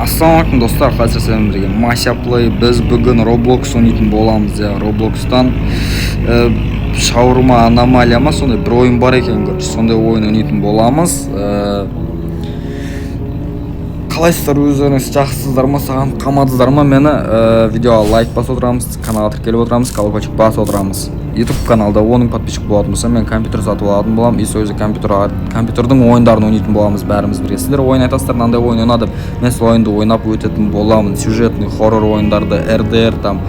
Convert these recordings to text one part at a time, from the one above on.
Ассалаумағалейкум, достар! Қазір сіздермен бірге Мася Плей. Біз бүгін Roblox ойнайтын боламыз, иә. Robloxтан шаурма аномалия ма, сондай бір ойын бар екен, короче, сондай ойын ойнайтын боламыз. Қалайсыздар өздеріңіз, жақсысыздар ма, сағынып қалмадыңыздар ма мені? Видеоға лайк басып отырамыз, каналға тіркеліп отырамыз, колокольчик басып отырамыз. YouTube каналда 10 000 подписчик болатын болса, мен компьютер сатып алатын боламын. И сол кезде компьютердің ойындарын ойнайтын боламыз бәріміз бірге. Сіздер ойын айтасыздар, мынандай ойын ойна деп, мен сол ойынды ойнап өтетін боламын. Сюжетный хоррор ойындарды, РДР, там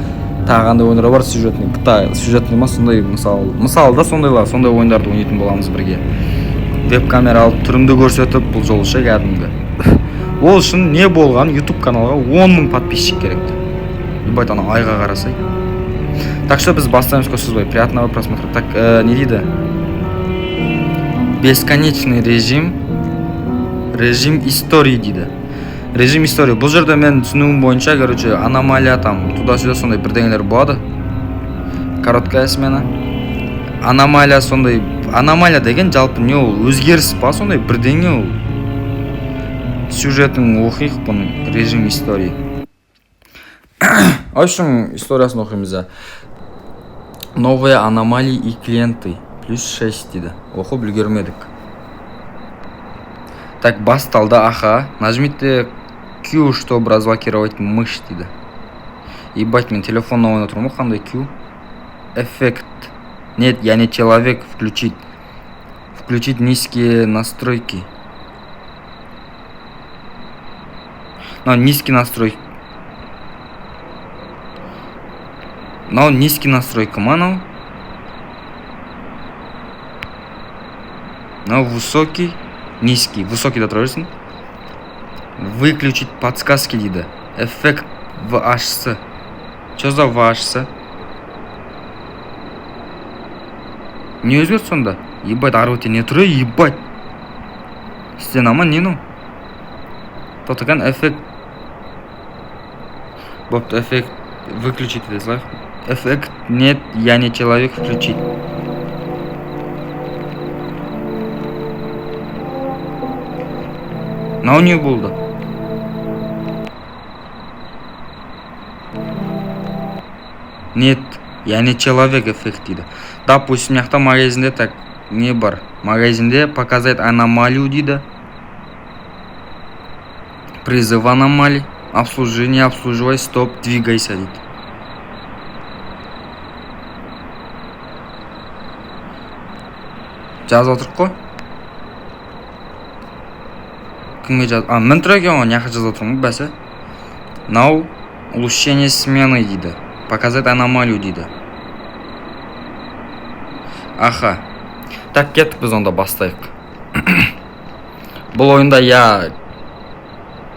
тағы қандай ойындар бар сюжетный, GTA сюжетный ма, сондай, мысалы да, сондайлар, сондай ойындарды ойнайтын боламыз бірге. Веб камера алып, түрімді көрсетіп, бұл жолы ше, кәдімгі. Ол үшін не болған, YouTube каналға 10 000 подписчик керек. Ебать, ана айға қарасай. Так что біз бастаймыз, көп созбай. Приятного просмотра. Так, не дейді? Бесконечный режим, режим истории дейді. Режим истории. Бұл жерде мен түсінуім бойынша, короче, аномалия там, туда-сюда, сондай бірдеңелер болады. Короткая смена. Аномалия сондай, аномалия деген жалпы не ол? Өзгеріс па, сондай бірдеңе ол. Сюжетін оқиық бұның, режим истории. В общем, историясын оқимыз, да. Новые аномалии и клиенты. Плюс 6 дейді. Оқып үлгермедік. Так, басталды, аха. Нажмите Q, чтобы разблокировать мышь дейді. Ебать, мен телефоннан ойнап тұрмын ғой, қандай Q? Эффект. Нет, я не человек, включить. Включить низкие настройки. Мынау низкий настройки. Мынау низкий настройка ма мынау? Мынау высокий, низкий. Высокий да тұра берсін. Выключить подсказки дейді. Эффект VHS. Что за VHS? Не өзгерді сонда? Ебать, ары өте не тұр, ей, ебать. Стена ма, не мынау? Тоқтаған эффект. Бопты, эффект выключить ете салайық. Эффект нет, я не человек включить. Мынау не болды? Нет, я не человек эффект дейді. Допустим, мына жақта магазинде, так, не бар? Магазинде показать аномалию дейді. Призыв аномалий. Обслужи, не обслуживай, стоп, двигайся дейді. Жазып отырық қой. Кімге жаз? А, мін тұр екен ғой, мына жаққа жазып отырмын ғой, бәсе. Мынау улучшение смены дейді. Показать аномалию дейді. Аха. Так, кеттік біз онда, бастайық. Бұл ойында, я,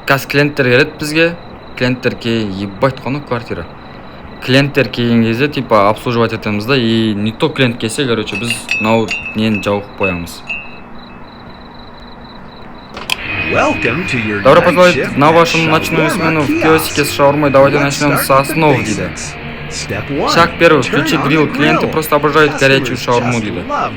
қазір клиенттер келеді бізге. Клиенттер ебать қой, квартира. Клиенттер келген кезде типа обслуживать етеміз да, и не то клиент келсе, короче, біз мынау нені жауып қоямыз. Welcome to your Добро night пожаловать shift на at вашу ночную Shawarma смену в Kiosk. Киоске с шаурмой. Давайте Let's начнем start с with the основ дейді. Basics. Step one, Шаг первый. Turn Включи on гриль. The Клиенты grill. просто обожают горячую Customers шаурму just дейді. love.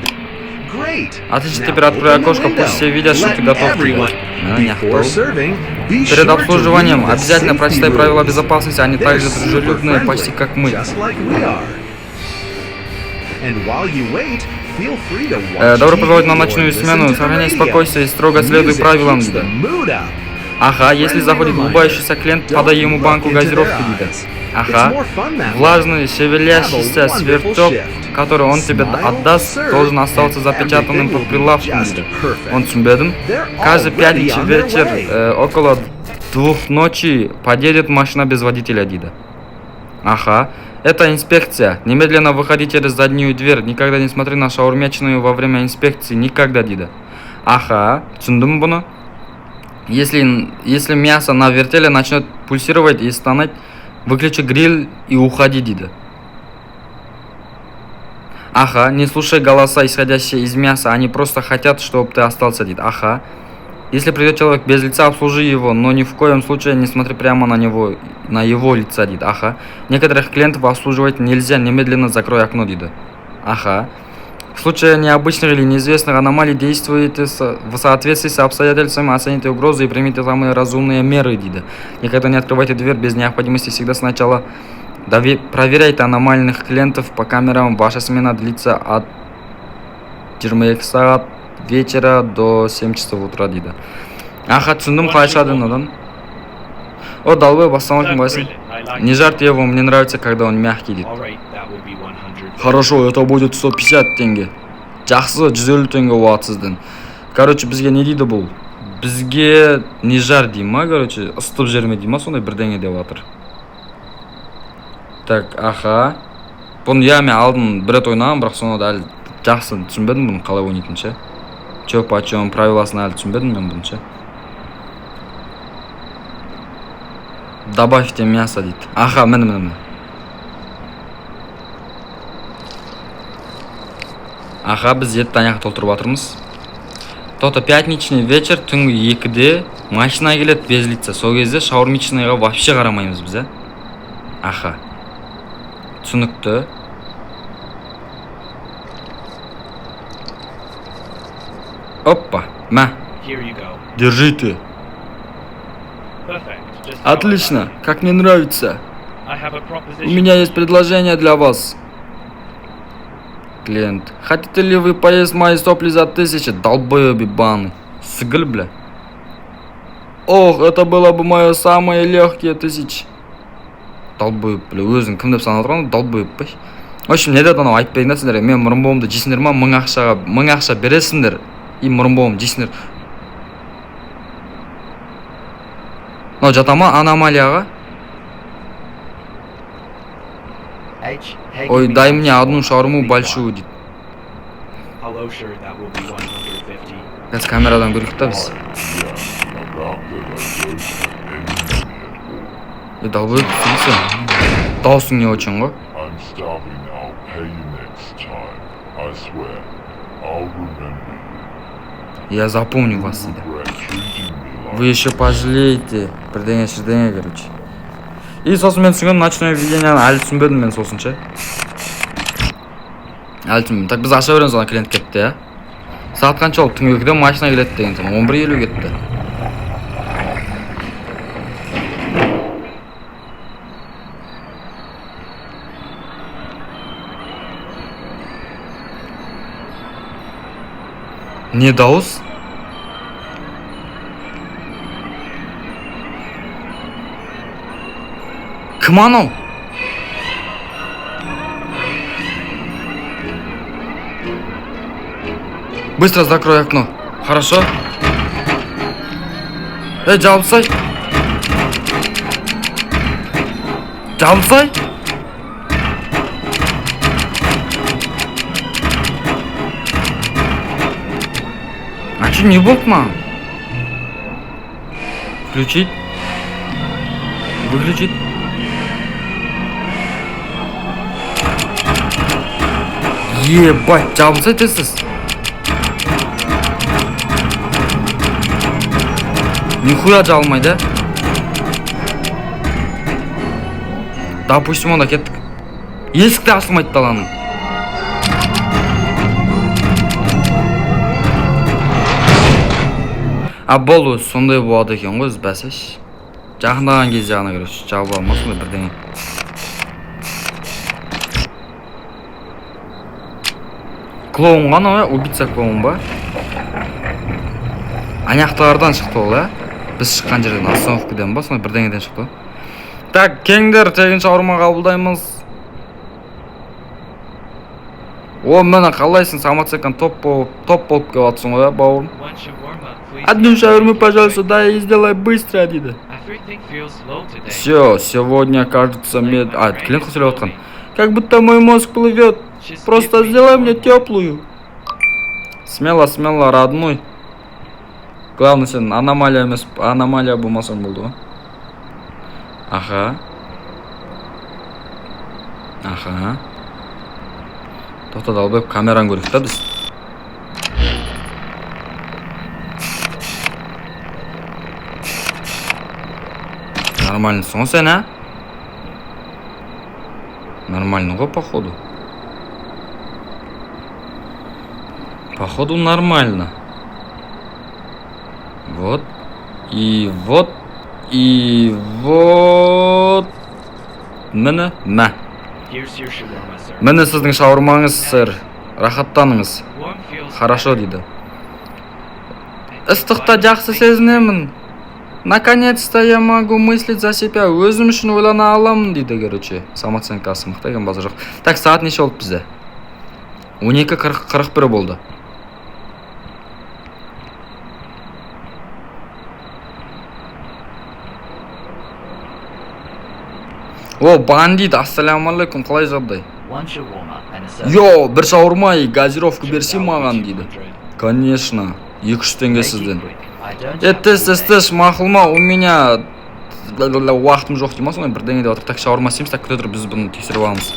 Great. Отлично, Now теперь открой open the окошко, пусть window. все видят, что Let ты готов. Everyone. А, не Before ахтол. Serving, be Перед sure to обслуживанием read the обязательно safety прочитай правила rules. Безопасности, они They're также super дружелюбные, friendly, почти как мы. just like we are. And while you wait, feel free to Добро watch пожаловать на TV or ночную listen смену. To the Сохраняй radio. спокойствие и строго следуй Music правилам keeps дейді. The mood up. Ага, если Friendly заходит reminder, улыбающийся клиент, don't подай ему look банку into their газировки дейді. Eyes. Ага. It's more fun that way. Влажный, шевелящийся Have a wonderful сверток, shift. Который он тебе Smile, отдаст, serve, должен оставаться and запечатанным everything под will be прилавком just дейді. Perfect. Он түсінбедім. They're Каждый already пятницу on their вечер way. Около 2 ночи подъедет машина без водителя дейді. Ага. Это инспекция. Немедленно выходи через заднюю дверь. Никогда не смотри на шаурмячную во время инспекции. Никогда дейді. Аха. Түсіндім бұны. Если мясо на вертеле начнет пульсировать и стонать, выключи гриль и уходи дейді. Аха, не слушай голоса, исходящие из мяса, они просто хотят, чтобы ты остался дейді. Аха. Если придет человек без лица, обслужи его, но ни в коем случае не смотри прямо на него, на его лица дейді. Аха. Некоторых клиентов обслуживать нельзя, немедленно закрой окно дейді. Аха. В случае необычных или неизвестных аномалий действуйте в соответствии с обстоятельствами, оцените угрозу и примите самые разумные меры, дейді. Никогда не открывайте дверь без необходимости, всегда сначала проверяйте аномальных клиентов по камерам. Ваша смена длится от 22 сағат вечера до 7 часов утра, дейді. Аха, түсіндім, қалай шығады мынадан? О, долбоеб, ассалаумағалейкум, байсың. Не жарьте его, мне нравится, когда он мягкий, дейді. Хорошо, это будет 150 теңге. Жақсы, 150 теңге болады сізден. Короче, бізге не дейді бұл? Бізге не жар дей ма, короче, ысытып жіберме дей ма, сондай бірдеңе деп жатыр. Так, аха. Бұны, иә, мен алдын бір рет ойнағанмын, бірақ соны да әлі жақсы түсінбедім бұны қалай ойнайтынын ше. Чё почём, правиласын әлі түсінбедім мен бұны ше. Добавьте мясо, дейді. Аха, міне, міне, міне. Аха, біз етті ана жаққа толтырып жатырмыз. Тоқта, пятничный вечер, түнгі 2-де машина келеді без лица. Сол кезде шаурмичныйға вообще қарамаймыз біз, ә? Аха. Түсінікті. Оппа, мә. Держите. Отлично, как мне нравится. У меня есть предложение для вас. Клиент. Хотите ли вы поесть мои сопли за 1000? Долбоеби баны. Сыгыл, бля. Ох, это было бы мое самое легкие 1000. Долбоеб, бля, өзің кім деп санап отырған? Долбоеб, бля. В общем, не деді анау, айтып берейін да сендерге. Мен мұрынбоғымды жейсіңдер ма? 1000 ақшаға, 1000 ақша бересіңдер и мұрынбоғымды жейсіңдер. Мынау жата ма аномалияға? Ой, дай мне одну шаурму большую, дейді. Қазір камерадан көрейік та біз. Е, долбоеб, сен. Дауысың не очень ғой? I'm starving. I'll pay you next time. I swear. I'll remember you. Я запомню вас, дейді. Regret treating me like Вы еще пожалеете. Бірдеңе шірдеңе, короче. И сосын мен түсінгенім, ночное видениені әлі түсінбедім мен сосын ше. Әлі түсінбедім. Так, біз аша береміз, ана клиент кетті, иә. Сағат қанша болды? Түнгі 2-де машина келеді деген соң 11:50 кетті. Не дауыс? Кім анау? Быстро закрой окно. Хорошо? Эй, жабылсай. Жабылсай. А чё, не болды маған? Включить. Выключить. Ебать, жабылсай тез. Нихуя жабылмайды, ә? Допустим, онда кеттік. Есік те ашылмайды даланың. А болды, өзі сондай болады екен ғой, өзі бәсеш. Жақындаған кезде ғана, короче, жабыла ма сондай бірдеңе. Клоун ғой анау, ә? Убийца клоун ба? Аяқталардан шықты ол, ә? Біз шыққан жерден, остановкадан ба, сондай бірдеңеден шықты. Так, келіңдер, тегін шаурма қабылдаймыз. О, міне қалайсың, самоцекан топ болып келіп жатсың ғой, ә, бауырым? Одну шаурму, пожалуйста, дай и сделай быстро, дейді. Все, сегодня, кажется, мне... А, клиент сөйлеп жатқан. Как будто мой мозг плывет. Просто сделай мне теплую. Смело, смело, родной. Главное, сен аномалия емес, аномалия болмасаң болды ғой. Аха. Аха. Тоқта, долбоеб, камераны көрейік та біз. Нормальныйсың ғой сен, ә? Нормальный ғой, походу. Походу, нормально. Вот. И вот. И вот. Міне, мә. Міне сіздің шаурмаңыз, сэр. Рахаттаныңыз. Хорошо, дейді. Ыстықта жақсы сезінемін. Наконец-то я могу мыслить за себя. Өзім үшін ойлана аламын, дейді, короче. Самооценкасы мықты екен, базар жоқ. Так, сағат неше болды бізде? 12:41 болды. О, бандит, ассалаумағалейкум, қалай жағдай? Йо, бір шаурма и газировка берсе маған, дейді. Конечно, 200 теңге сізден. Тез, тез, тез, мақұл ма, у меня уақытым жоқ дей ма, сондай бірдеңе деп жатыр. Так, шаурма істейміз, так, күте тұр, біз бұны тексеріп аламыз.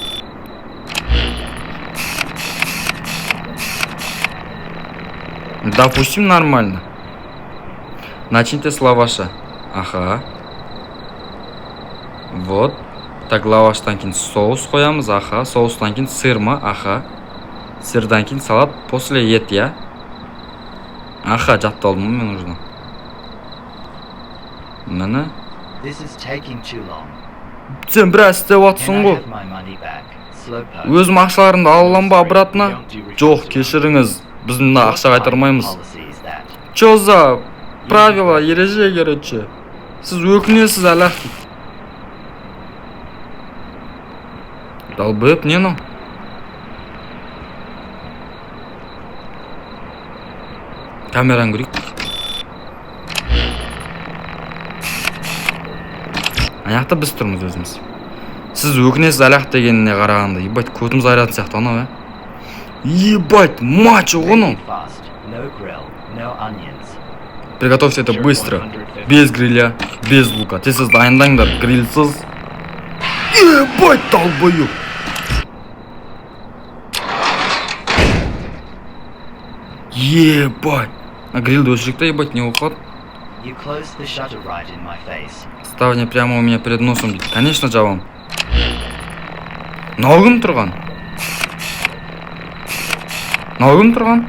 Допустим, нормально. Начните с лаваша. Аха. Вот. Так, лаваштан кейін соус қоямыз, аха. Соустан кейін сыр ма, аха. Сырдан кейін салат, после ет, иә. Аха, жаттап алдым ғой мен уже. Міне. Сен біраз істеп жатсың ғой. Өзім ақшаларымды ала аламын ба обратно? Жоқ, кешіріңіз. Біз мына ақша қайтармаймыз. Чё за правила, ереже, короче? Сіз өкінесіз әлі ақ дейді. Долбоеб, не мынау? Камераны көрейік. Ана жақта біз тұрмыз өзіміз. Сіз өкінесіз әлі ақ дегеніне қарағанда, ебать, көтіміз айыратын сияқты анау, ә? Ебать, мачо ғой анау. Приготовьте это быстро. Без гриля, без лука. Тез тез дайындаңдар, грильсіз. Ебать, долбоеб. Ебать. На грильді өшірейік та, ебать, не болып қалды? Ставня прямо у меня перед носом дейді. Конечно, жабам. Мынау кім тұрған? Мынау кім тұрған?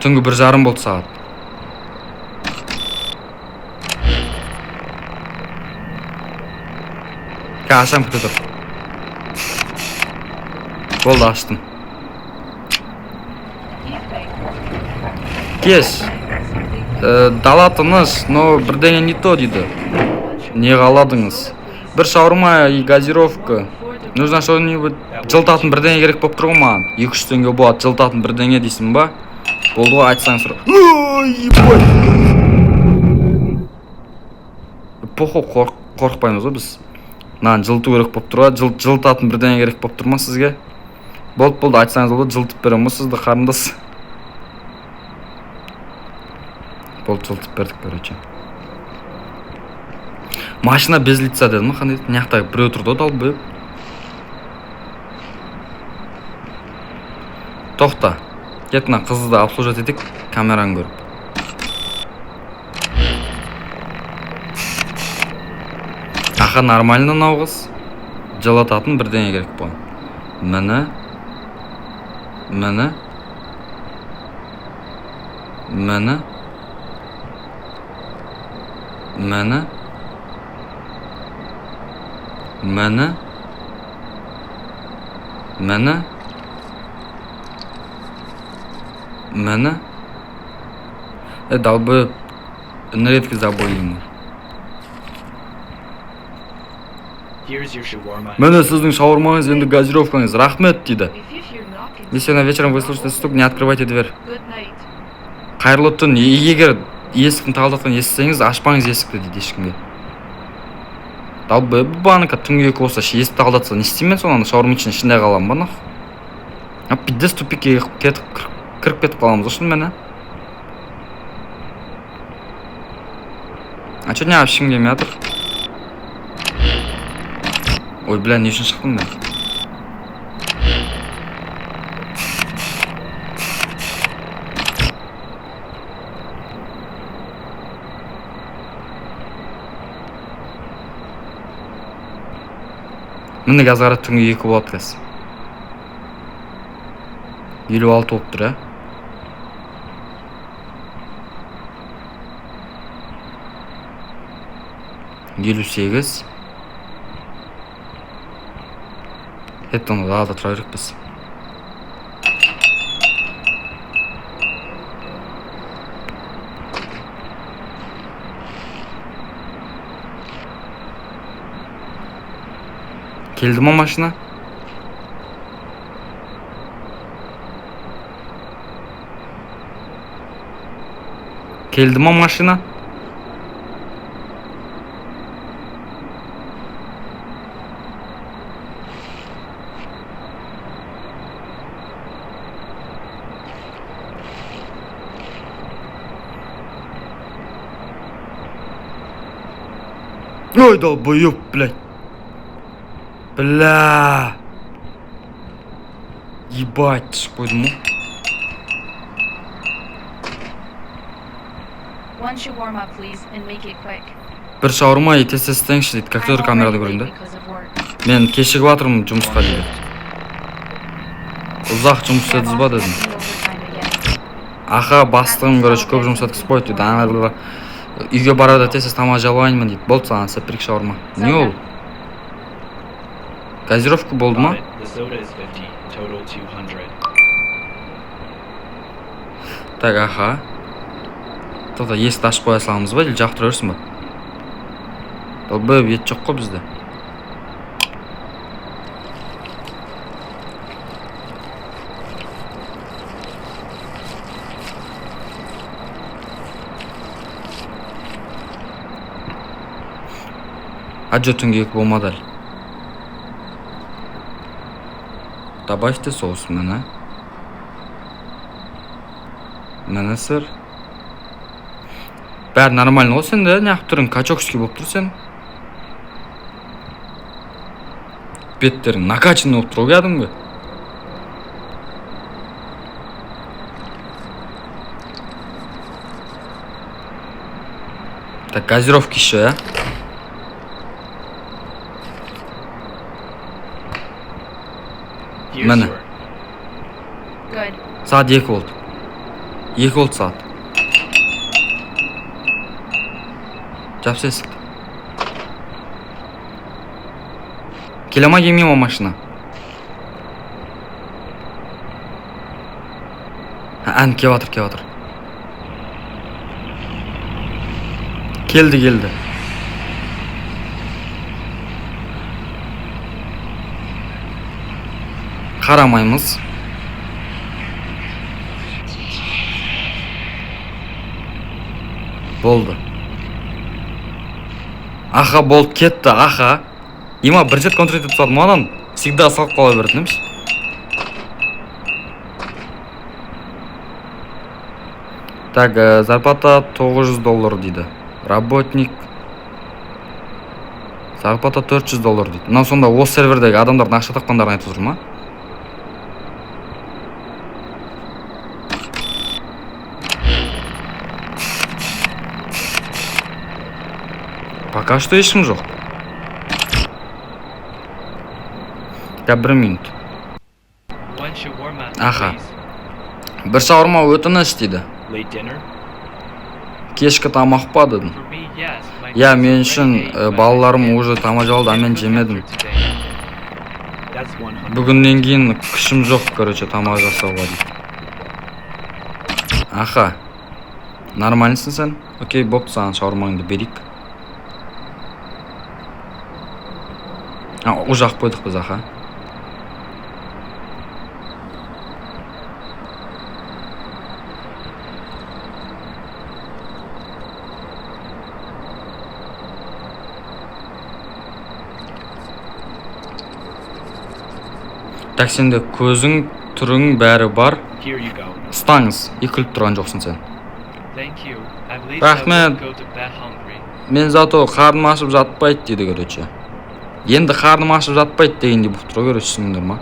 Түнгі 1:30 болды сағат. Қазір ашамын, күте тұр. Болды, аштым. Кеш. Дала тыныш, но бірдеңе не то дейді. Не қаладыңыз? Бір шаурма и газировка. Нужно что-нибудь жылытатын бірдеңе керек болып тұр ғой маған. 200 теңге болады, жылытатын бірдеңе дейсің ба? Болды ғой, айтсаң сұра. Ой, ебать. Похуй, қорықпаймыз ғой біз. Мынаны жылыту керек болып тұр ғой, жылытатын бірдеңе керек болып тұр ма сізге? Болды, болды, айтсаңыз болды, жылытып беремін ғой сізді, қарындас. Болды, жылытып бердік, короче. Машина без лица деді ма, қандай еді? Мына жақта біреу тұрды ғой, долбоеб. Тоқта. Кет, мына қызды да обслуживать етейік, камераны көріп. Аха, нормально мынау қыз. Жылытатын бірдеңе керек бұған. Міне. Міне. Міне. Міне. Міне. Міне. Міне. Долбоеб, энергетик забыл. Міне сіздің шаурмаңыз, енді газировкаңыз. Рахмет, дейді. Если на вечером вы слышите стук, не открывайте дверь. Қайырлы түн. Егер есіктің тақылдатқанын естісеңіз, ашпаңыз есікті, дейді ешкімге. Долбоеб, банка түнгі 2 болса, есік тақылдатса, не істеймін мен соны? Шаурмичный ішінде қаламын ба, нахуй? А, пиздец, тупикке кетіп, кіріп кетіп қаламыз ғой шынымен, а? А чё неғып ешкім келмей жатыр? Ой, бля, не үшін шықтым мен? Міне, қазір қара, түнгі 2 болады қазір. 56 болып тұр, иә. 58. Это онда далада тұра берекпіз. Келді ма машина? Келді ма машина? Ой, долбоёб, блядь. Бля. Ебать, түсіп қойдым ғой. One shawarma, please, and make it quick. Бір шаурма и тез тез істеңізші дейді. Как I'm только камерада already көрейін late да. because of work. Мен кешігіп жатырмын жұмысқа дейді. Ұзақ жұмыс My істедіңіз boss ба kept дедім. me overtime again. Аха, бастығым, короче, көп жұмыс өткізіп қойды дейді. Ана бла. Үйге барады, тез тез тамақ жеп алайынмын дейді. Болды, саған істеп берейік шаурма. Не ол? Газировка болды Got ма? it. The soda is 50, total 200. Так, аха. Тоқта, есікті ашып қоя саламыз ба или жақтыра берсін ба? Долбоеб, ет жоқ қой бізде. А жоқ, түнгі 2 болмады әлі. Добавьте соус, міне. Міне сыр. Бәрі нормально ғой сенде, неғып түрің качокский болып тұр сен. Беттерің накачанный болып тұр ғой кәдімгі. Так, газировки еще, иә? Here's Міне. your Good. Сағат 2 болды. 2 болды сағат. Жапса есікті. Келе ма, келмей ма машина? Ән келіп жатыр, келіп жатыр. Келді, келді. Қарамаймыз. Болды. Аха, болды, кетті, аха. Има бір рет контроль етіп тастадым ананы. Всегда салып қала беретін еміш. Так, зарплата 900 доллар дейді. Работник зарплата 400 доллар дейді. Мынау сонда осы сервердегі адамдардың ақша тапқандарын айтып отыр ма? Пока что ешкім жоқ. Я бір минут. One shawarma, Аха. please. Бір шаурма өтініш дейді. Late dinner? Кешкі тамақ па дедім. For me, yes. My Иә, kids мен already үшін ate, but I балаларым can't уже тамақ жеп алды, а мен cook жемедім. after today. That's 100. Бүгіннен кейін күшім жоқ, короче, тамақ жасауға дейді. Аха. Нормальсың сен? Окей, бопты, саған шаурмаңды берейік. А, уже ақ қойдық біз, аха. Так, сенде көзің, түрің бәрі бар. Here you go. Ұстаңыз. И күліп тұрған жоқсың сен. Thank you. At least I Рахмет. won't go to bed hungry. Мен зато қарным ашып жатпайды дейді, короче. Енді қарным ашып жатпайды дегендей болып тұр ғой, короче, түсіндіңдер ма?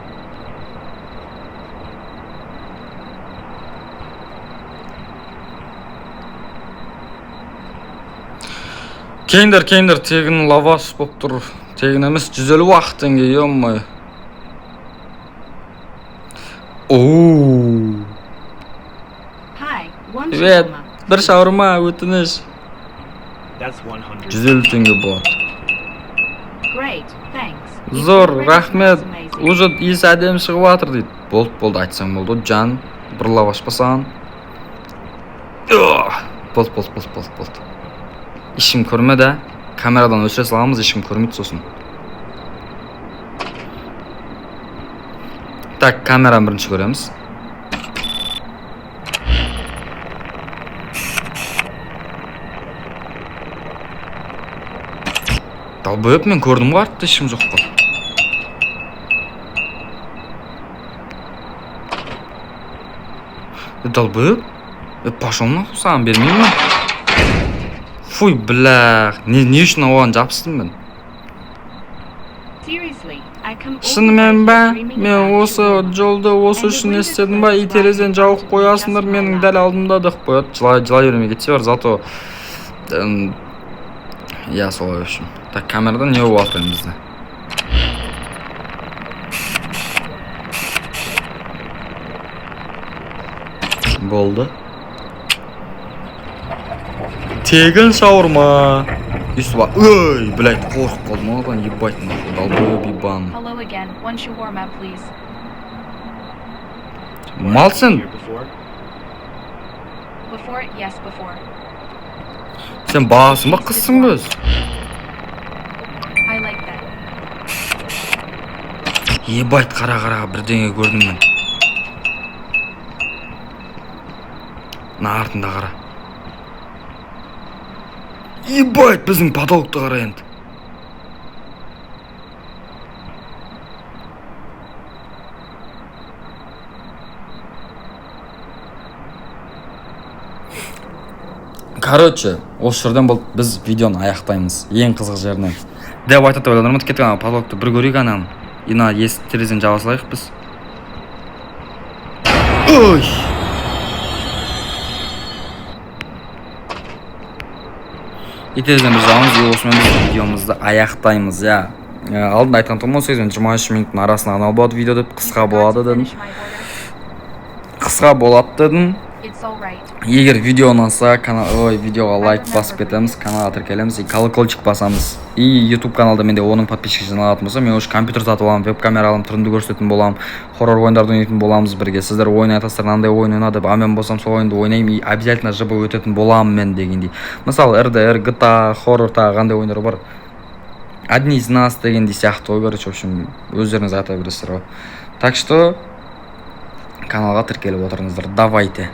Келіңдер, келіңдер, тегін лаваш болып тұр. Тегін емес, 150 ақ теңге, ё-моё. Оу. Hi, one Привет. Shawarma. Бір шаурма, өтініш. That's 100. 150 теңге болады. Great, thanks. It Зор, already рахмет. smells amazing. Уже иісі әдемі шығып жатыр дейді. Болды, болды, айтсаң болды. Жан, бір лаваш па саған? Ugh. Болды, болды, болды, болды, болды. Ешкім көрмеді. Камерадан өшіре саламыз, ешкім көрмейді сосын. Так, камераны бірінші көреміз. Долбоеб, мен көрдім ғой, артта ешкім жоқ қой. Е, долбоеб. Е, пошел нахуй, саған бермеймін мен. Фуй, бля. Не үшін оған жабыстым мен? Seriously, I come all the way Шынымен ба? here dreaming Мен about осы shawarma. жолды осы үшін не істедім ба? И терезені жауып қоясыңдар менің дәл алдымда деп қояды. Жылай, жылай бермей кетсе бар, зато иә, солай, в общем. Так, камерада не болып жатыр енді бізде? Болды. Тегін шаурма. Өйстіп, ой, блядь, қорқып қалдым одан, ебать нахуй, долбоеб ебаный. Hello again. One shawarma, please. Мал сен, Here before? Before? Yes, before. Сен баласың ба, қызсың ба өзі? I like that. Ебать, қара, қара, бірдеңе көрдім мен. Мына артында қара. Ебать, біздің потолокты қара енді. Короче, осы жерден болып біз видеоны аяқтаймыз. Ең қызық жерінен. Деп айтады деп ойладым, ұмытып кеттік, ана потолокты бір көрейік ананы. И мына есік, терезені жаба салайық біз. Ой! И терезені бір жабамыз, и осымен біз видеомызды аяқтаймыз, иә. Алдында айтқан тұғым, 18 бен 23 минуттың арасында ғана болады видео деп, қысқа Forgot to болады дедім. finish my order. Қысқа болады дедім. It's all right. Егер видео ұнаса, канал, ой, видеоға лайк басып кетеміз, каналға тіркелеміз и колокольчик басамыз. И YouTube каналда менде 10 подписчик жиналатын болса, мен уже компьютер сатып аламын, веб камера аламын, түрімді көрсететін боламын, хоррор ойындарды ойнайтын боламыз бірге. Сіздер ойын айтасыздар, мынандай ойын ойна деп, а мен болсам сол ойынды ойнаймын и обязательно ЖБ өтетін боламын мен дегендей. Мысалы, РДР, GTA, хоррор, тағы қандай ойындар бар? Одни из нас дегендей сияқты ғой, короче, в общем, өздеріңіз айта бересіздер ғой. Так что каналға тіркеліп отырыңыздар. Давайте.